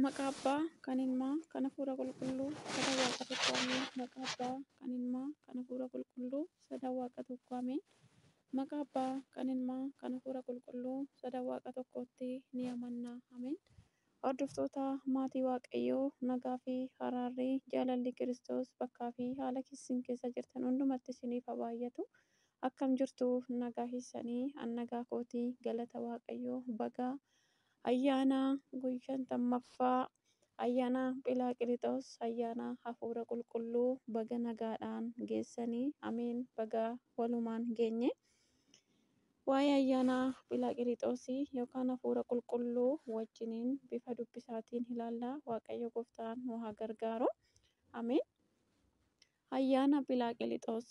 Maqaa Abbaa, kan Ilmaa, kan Hafuura Qulqulluu, sadan Waaqa tokko Ameen. Maqaa Abbaa, kan Ilmaa, kan Hafuura Qulqulluu, sadan Waaqa tokko Ameen. Maqaa Abbaa, kan Ilmaa, kan Hafuura Qulqulluu, sadan Waaqa tokkootti ni amanna. Ameen. Hordoftoota maatii Waaqayyoo, nagaa fi araarri jaalalli Kiristoos bakkaa fi haala isin keessa jirtan hundumatti isiniif haa baay'atu. Akkam jirtu nagaa keessanii? An nagaa kootii, galata Waaqayyoo. Bagaa ayyaana guyyaa shantammaffaa ayyaana Philaaqilixoos ayyaana Hafuura Qulqulluu baga nagaadhaan geessanii. Ameen. Baga walumaan geenye. Waa'ee ayyaana Philaaqilixoosii yookaan Hafuura Qulqulluu wajjiniin bifa dubbisaatiin ilaalla. Waaqayyo gooftaan nu haa gargaaru. Ameen. Ayyaana Philaaqilixoos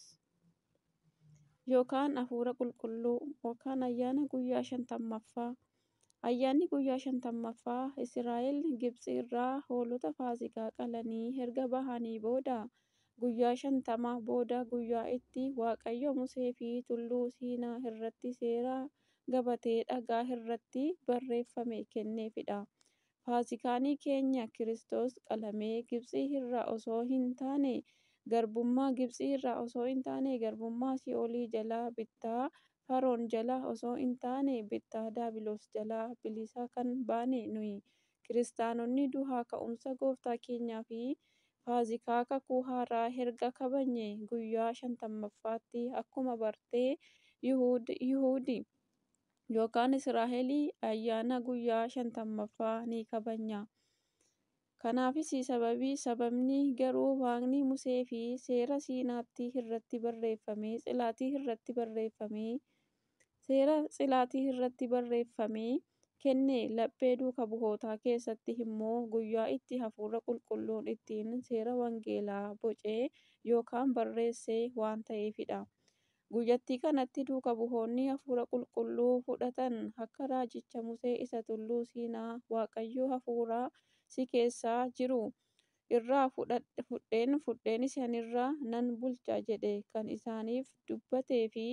yookaan Hafuura Qulqulluu yookaan ayyaana guyyaa shantammaffaa. Ayyaanni guyyaa shantammaffaa Israa'el Gibxi irraa hoolota Faasikaa qalanii erga bahanii booda guyyaa 50 booda guyyaa itti Waaqayyo Musee fi Tulluu Siinaa irratti seera gabatee dhagaa irratti barreeffame kenneefidha. Faasikaan keenya Kiristoos qalamee Gibxi irraa osoo hin taane garbummaa Gibxi irraa osoo hin taane garbummaa Si'oolii jalaa, bittaa Faroon jalaa osoo hin taane bittaa Daabiloos jalaa bilisa kan baane nuyi kiristaanonni du'aa ka'umsa gooftaa keenyaa fi Faasikaa kakuu haaraa erga kabajne guyyaa shantammaffaatti akkuma bartee Yihuudii yookaan Israa'elii ayyaana guyyaa shantammaffaa ni kabajna. Kanaafis sababni garuu Waaqni Musee fi seera Siinaatti irratti barreeffame Tsilaatii irratti barreeffame seera Tsilaatii irratti barreeffame kenne, laphee duuka bu'ootaa keessatti immoo guyyaa itti Hafuura Qulqulluun ittiin seera wangeelaa bocee yookaan barreesse waan ta'eefidha. Guyyattii kanatti duuka bu'oonni Hafuura Qulqulluu fudhatan akka raajicha Musee isa Tulluu Siinaa Waaqayyo Hafuura si keessa jiru irraa fudheen isinirra nan bulcha jedhe kan isaaniif dubbatee fi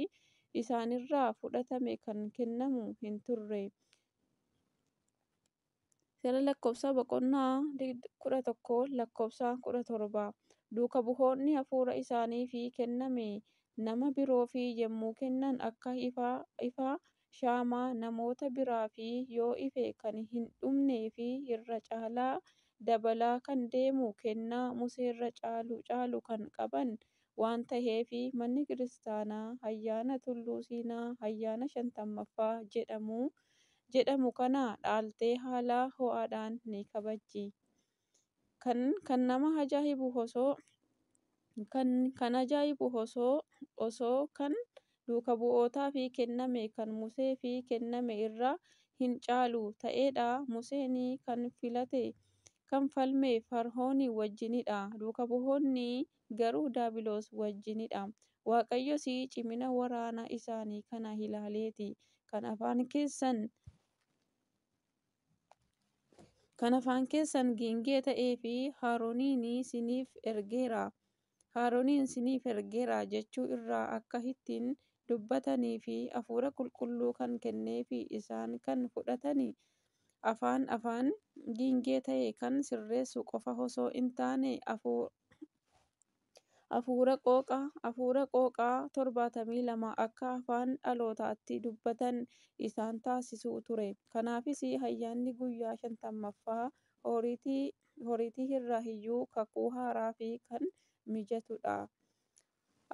isaanirraa fudhatame kan kennamu hin turre. Seera lakkoofsa boqonnaa 11 lakkoofsa 17. Duuka bu'oonni hafuura isaaniif kenname nama biroof yemmuu kennan akka ifa shaamaa namoota biraaf yoo ife kan hin dhumnee fi irra caalaa dabalaa kan deemu kennaa Museerra caalu kan qaban waan ta'eef, manni kiristaanaa ayyaana Tulluu Siinaa ayyaana shantammaffaa jedhamu kana dhaaltee haala ho'aadhaan ni kabajji. Kan nama ajaa'ibu osoo kan ajaa'ibu osoo kan duuka bu'ootaaf kenname kan Museef kenname irra hin caalu ta'eedha. Museen kan falme Fara'oon wajjinidha. Duuka bu'oonni garuu Daabiloos wajjinidha. Waaqayyos cimina waraana isaanii kana ilaaleeti kan afaan keessan giingee ta'ee fi Arooniin siniif ergeera jechuu irraa akka ittiin dubbataniif Hafuura Qulqulluu kan kenneef isaan kan fudhatan afaan afaan giingee ta'e kan sirreessu qofa osoo hin taane hafuura qooqa 72 akka afaan dhalootaatti dubbatan isaan taasisu ture. Kanaafis ayyaanni guyyaa shantammaffaa Oriitii irra iyyuu kakuu haaraaf kan mijatudha.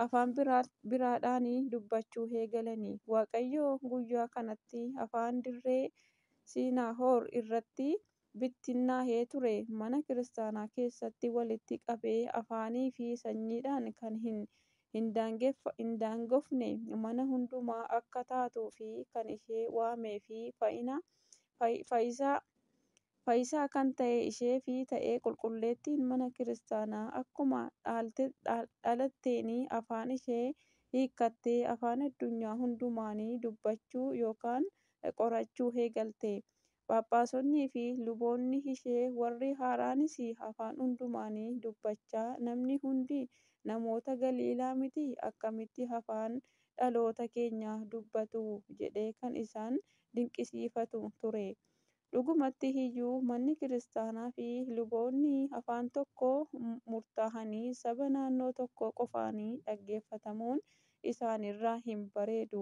Afaan biraadhaan dubbachuu eegalani. Waaqayyo guyyaa kanatti afaan dirree Siinaa'or irratti bittinnaa'ee ture mana kiristaanaa keessatti walitti qabee afaanii fi sanyiidhaan kan hin daangofne mana hundumaa akka taatuu fi kan ishee waamee fi fayyisaa kan ta'e isheef ta'e qulqulleettiin mana kiristaanaa akkuma dhalatteen afaan ishee hiikkattee afaan addunyaa hundumaan dubbachuu yookaan qorachuu eegalte. Phaaphaasonnii fi luboonni ishee warri haaraanis afaan hundumaan dubbachaa namni hundi namoota Galiilaa mitii akkamitti afaan dhaloota keenyaa dubbatu jedhee kan isaan dinqisiifatu ture. Dhugumatti iyyuu manni kiristaanaa fi luboonni afaan tokko murtaahanii saba naannoo tokkoo qofaan dhaggeeffatamuun isaanirraa hin bareedu.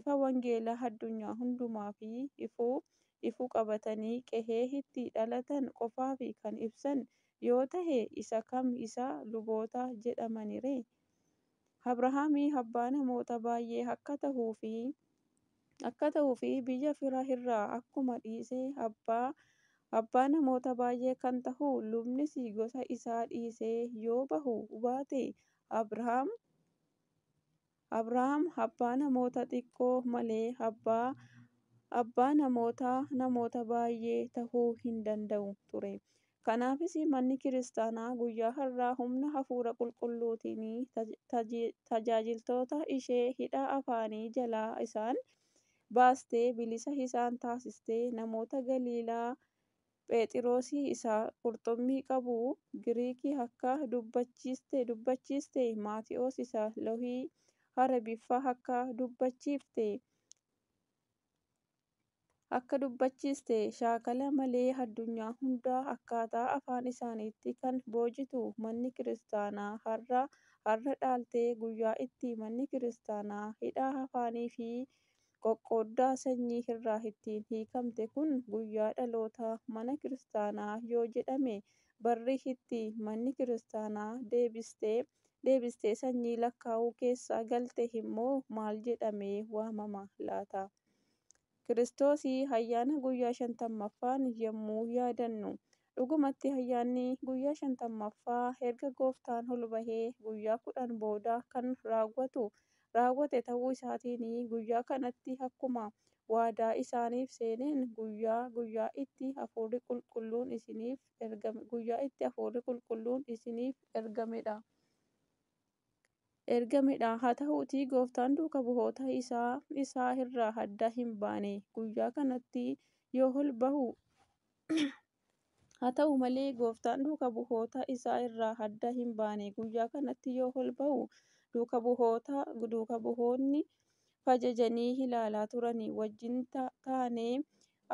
Ifa wangeelaa addunyaa hundumaaf ifu qabatanii qe'ee itti dhalatan qofaaf kan ibsan yoo tahe isa kam isa luboota jedhamaniree? Abrahaam abbaa namoota baay'ee akka tahuuf biyya fira irraa akkuma dhiise abbaa namoota baay'ee kan tahu lubnis gosa isaa dhiisee yoo bahuu baate Abrahaam abbaa namoota xiqqoo malee abbaa namoota baay'ee tahuu hin danda'u ture. Kanaafis manni kiristaanaa guyyaa har'aa humna hafuura qulqulluutiin tajaajiltoota ishee hidhaa afaanii jalaa isaan baastee bilisa isaan taasistee namoota Galiilaa Pheexiroos isa qurxummii qabu Giriikii akka dubbachiiste, Maatiyos isa Lohii Arabiffaa akka dubbachiiste shaakala malee addunyaa hunda akkaataa afaan isaaniitti kan boojitu manni kiristaanaa har'a dhaalte. Guyyaa itti manni kiristaanaa hidhaa afaanii fi qoqqooddaa sanyii irraa ittiin hiikamte kun guyyaa dhaloota mana kiristaanaa yoo jedhame, barri itti manni kiristaanaa deebistee sanyii lakkaa'uu keessa galte immoo maal jedhamee waamama laata? Kiristoos ayyaana guyyaa 50ffaan yommuu yaadannu, dhugumatti ayyaanni guyyaa 50ffaa erga gooftaan ol bahee guyyaa 10 booda kan raawwate ta'uu isaatiin guyyaa kanatti akkuma waadaa isaaniif seeneen guyyaa itti hafuurri qulqulluun isiniif ergamedha. Haa ta'uutii gooftaan duuka bu'oota isaa irraa adda hin baane. Guyyaa kanatti yoo ol bahu Haa ta'u malee gooftaan duuka bu'oota isaa irraa adda hin baane. Guyyaa kanatti yoo ol bahu duuka bu'oonni fajajanii ilaalaa turan. Wajjin taanee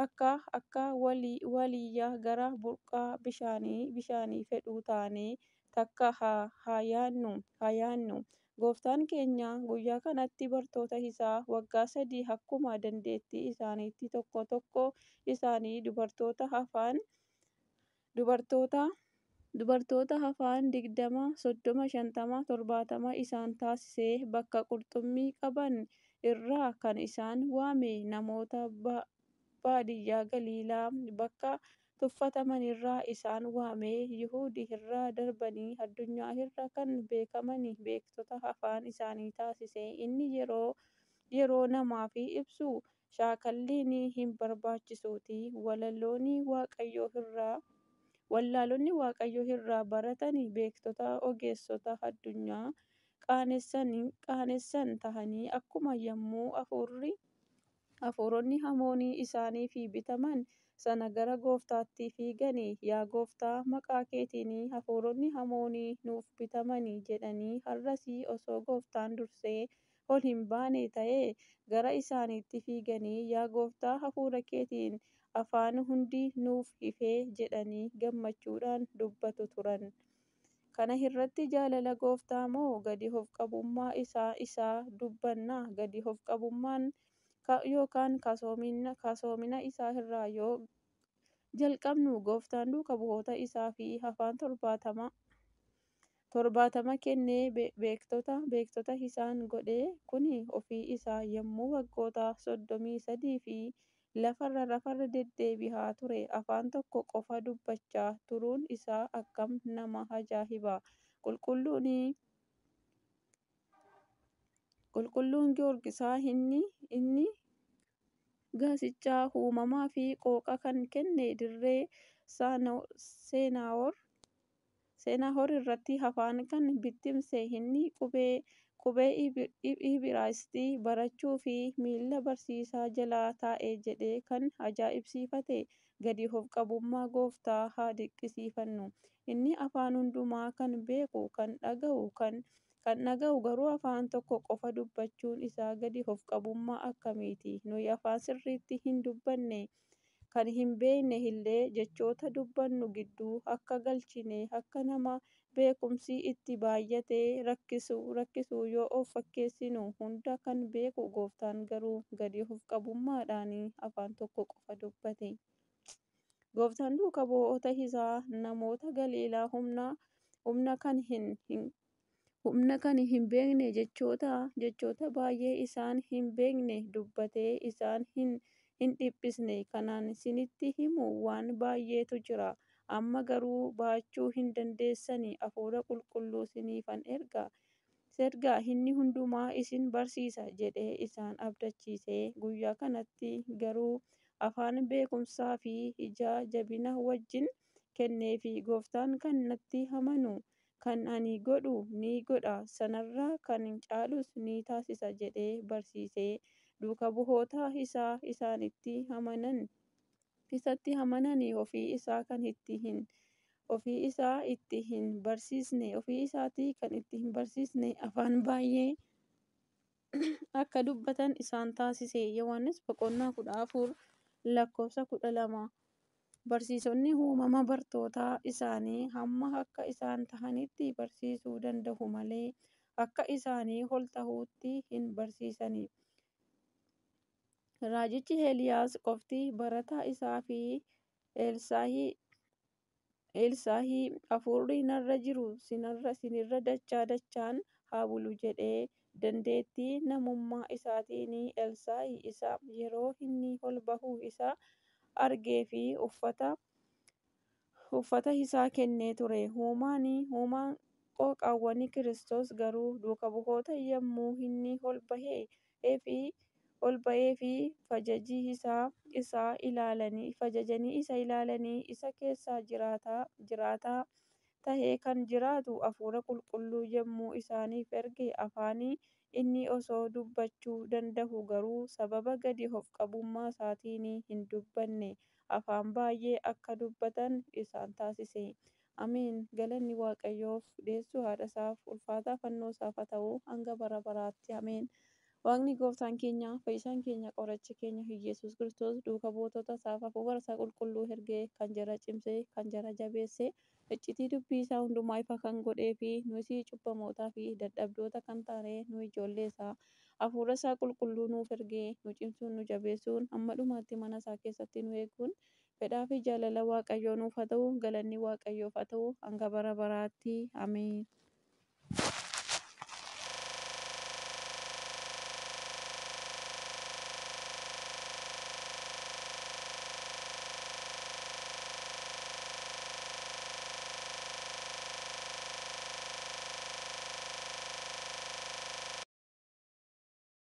akka waaliyyaa gara burqaa bishaanii fedhu taanee takka haa yaadnu. Gooftaan keenya guyyaa kanatti bartoota isaa waggaa 3 akkuma dandeettii isaaniitti tokko tokko isaanii dubartoota hafan 20, 30, 50, 70 isaan taasisee bakka qurxummii qaban irraa kan isaan waame, namoota baadiyyaa Galiilaa bakka tuffatamanirraa isaan waamee Yihudii irra darbanii addunyaa irra kan beekaman beektota afaan isaan taasise. Inni yeroo namaaf ibsu shaakalliin hin barbaachisuutii wallaalonni Waaqayyo irraa baratan beektota ogeessota addunyaa qaanessan ta'anii akkuma yommuu hafuuronni hamoon isaaniif bitaman sana gara gooftaatti fiiganii yaa gooftaa maqaa keetiin hafuuronni hamoon nuuf bitaman jedhanii, har'as osoo gooftaan dursee ol hin baane ta'ee gara isaaniitti fiiganii yaa gooftaa hafuura keetiin afaan hundi nuuf ife jedhanii gammachuudhaan dubbatu turan. Kana irratti jaalala gooftaa moo gadi of qabummaa isaa dubbanna? Gadi of qabummaa yookaan kasoomina isaa irraa yoo jalqabnu, gooftaan duuka bu'oota isaaf afaan 70 kennee beektota isaan godhe kun ofii isaa yommuu waggoota 33f lafarra deddeebi'aa ture afaan tokko qofa dubbachaa turuun isaa akkam nama ajaa'iba! Qulqulluun Giyoorgis inni Gaasiccaa uumamaa fi qooqa kan kenne, dirree Senaahor irratti afaan kan bittimse, inni qubee Ibraayisxii barachuuf miila barsiisaa jala taa'e jedhee kan ajaa'ibsiifate gadi of qabummaa gooftaa haa dinqisiifannu. Inni afaan hundumaa kan beeku, kan dhaga'u garuu afaan tokko qofa dubbachuun isaa gadi of qabummaa akkamiiti! Nuyi afaan sirriitti hin dubbanne Kan hin beekne illee jechoota dubbannu gidduu akka galchine akka nama beekumsi itti baay'atee rakkisuu yoo of fakkeessinu, hunda kan beeku gooftaan garuu gadi of qabummaadhaan afaan tokko qofa dubbate. Gooftaan duuka bu'oota isaa namoota Galiilaa humna kan hin beekne jechoota baay'ee isaan hin beekne dubbatee isaan hin dhiphisne. Kanan isinitti himu waan baay'eetu jira. Amma garuu baachuu hin dandeessani. Hafuura qulqulluu isiniifan erga, inni hundumaa isin barsiisa jedhee isaan abdachiise. Guyyaa kanatti garuu afaan beekumsaa fi ija jabina wajjin kenneefi. Gooftaan, kan natti amanu kan ani godhu ni godha, sanarra kan caalus ni taasisa jedhee barsiisee duuka bu'oota isaa isatti amananii ofii isaa kan itti hin ofii isaa itti hin barsiisne ofii isaatii kan itti hin barsiisne afaan baay'ee akka dubbatan isaan taasise. Yohaannis boqonnaa 14 lakkoofsa 12. Barsiisonni uumama bartoota isaanii hamma akka isaan ta'anitti barsiisuu danda'u malee akka isaanii ol ta'utti hin barsiisani. Raajichi Eeliyaas qofti barataa isaa fi Elsaa'i hafuurri narra jiru sinirra dachaa dachaan haa bulu jedhee dandeettii namummaa isaatiin Elsaa'i isa yeroo inni ol bahu isa argee fi uffata isaa kennee ture. Uumaan qooqaawwan Kiristoos garuu duuka bu'oota yommuu inni ol ba'ee fi fajajii isa ilaalanii isa keessa jiraataa ta'ee kan jiraatu hafuura qulqulluu yommuu isaaniif erge, afaan inni osoo dubbachuu danda'u garuu sababa gadi of qabummaa isaatiin hin dubbanne afaan baay'ee akka dubbatan isaan taasise. Ameen. Galanni Waaqayyoof, deessuu haadha isaaf, ulfaataa fannoo isaaf haa ta'u hanga bara baraatti. Ameen. Waaqni gooftaan keenya, fayyisaan keenya, qorichi keenya Iyyasuus Kiristoos duuka buutota isaaf hafuura isaa qulqulluu ergee kan jara cimsee, kan jara jabeessee, iccitii dubbii isaa hundumaa ifa kan godhee fi nuyi cubbamootaa fi dadhabdoota kan taane nu ijoollee isaa hafuura isaa qulqulluu nuuf ergee nu cimsuun, nu jabeessuun, hamma dhumaatti mana isaa keessatti nu eeguun fedhaa fi jaalala Waaqayyoo nuuf haa ta'u. Galanni Waaqayyoof haa ta'u hanga bara baraatti. Ameen.